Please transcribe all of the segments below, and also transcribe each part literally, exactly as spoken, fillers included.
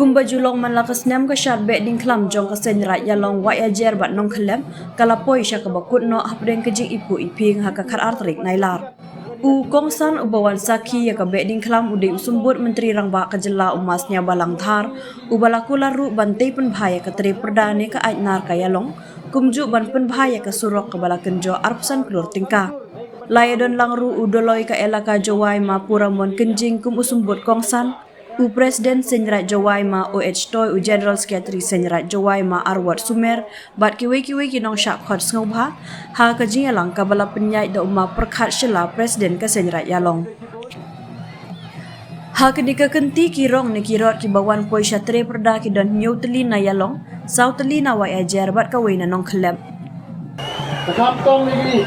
Kumba ju long man la ka snem, ka shad Behdieñkhlam jong ka Seiñ Raij Ïalong, Wahiajer bad Nongkhyllep ka la poi sha kaba kut noh hapdeng ka jingiphuh iphieng ha ka khatar tarik Nailar. U kongsan uba wan sakhi ïa ka Behdieñkhlam u dei u Symbud Myntri Rangbah ka jylla, u Ma Sniawbhalang Dhar, uba la kular ruh ban tei pynbha ïa ka tre pyrda ne ka Ainar ka Ïalong, kumjuh ban pynbha ïa ka surok kaba la kynjoh arphew san klur tyngka. La ïadon lang ruh u Doloi ka Elaka Jowai, Ma Puramon Kynjing, kum u Symbud Kongsan, u President Seiñ Raij Jowai, Ma O H Toi, u General Secretary Seiñ Raij Jowai, Ma Arwat Sumer, bad kiwei kiwei ki nongshah khot sngewbha ha ka jingïalang kaba la pynïaid da u Ma Pyrkhat Shylla, President ka Seiñ Raij Ïalong. Ha kane ka kynti, ki rong ne ki rot kiba wan poi sha tre pyrda ki don hynñiew tylli na Ïalong, saw tylli na Wahiajer bad kawei na Nongkhyllep. Khamtam ïa ki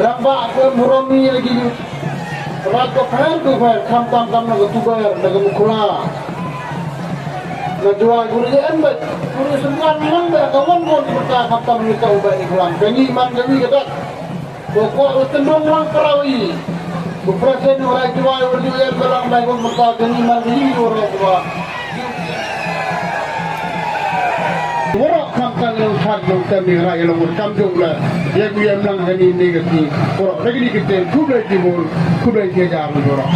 rangbah, ki burom ïa ki, rangbah ko pher ko pher, khamtam tam na ka Tuber, na ka Mukhla, na Jowai, khublei ïa em bad khublei sngewbha lang bad ka wan bun ki bynta, khamtam ïa ka u Behdieñkhlam. Kane man kane ka dak ko kwah u tynrong lang para wi. U President u Raij Jowai u ju ïa balang bai ko mynta, kane man kane u Raij Jowai. Waroh khamtam ïa u Thad, u Tem ïa Raij Ïalong, u kam jong u la ïa ku ïa mlang ha kane ka sngi. Waroh da kine ki ktien, khublei shibun, khublei shihajar waroh.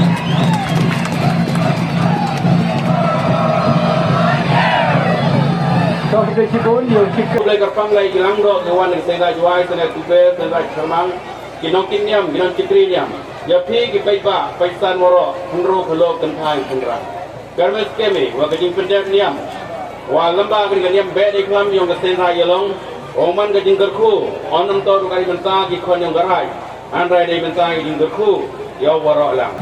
To khublei shibun ïa u Chief. Khublei kyrpang ïa ki langdoh ki wan na Seiñ Raij Jowai, Seiñ Raij Tuber, Seiñ Raij Kyrmang, ki nongkit niam, ki nongkit tri niam. Ïa phi ki paidbah paidsan waroh, hynriew khyllung kynthai kynrad, kyrmen skhem ïa wa ka jingpyndep niam wa lyngba kane ka niam Behdieñkhlam jong ka Seiñ Raij Ïalong, ong man ka jingkyrkhu, ong ym tang ruh ka dei bynta ki khon jong ka raij, hynrei dei bynta ka jingkyrkhu ïa waroh lang.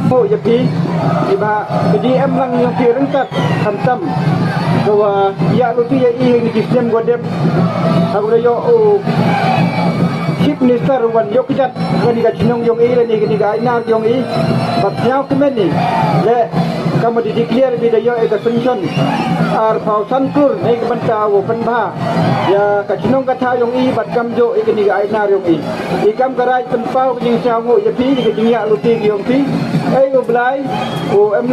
Ho ïa phi, iba ka D M lang ïa phi ryngkat khamtam. Ka wa ïa luti ïa i ni ki snem ko dep. Aku da ïoh u Chief Minister wan ïoh kjat kani ka chnong yong i, lani kani ka Ainar yong i. Bad sñiaw kmen i le ka ma di declare bi da ïoh i ka sanction arphew san klur ne ka bynta wa pynbha ïa ka chnong ka thaw yong i bad kam jooh i kani ka Ainar yong i. I kam ka raij pynpaw ka jingsñiaw nguh ïa phi, i ka jingïa luti ki yong phi. Ei u Blai u em.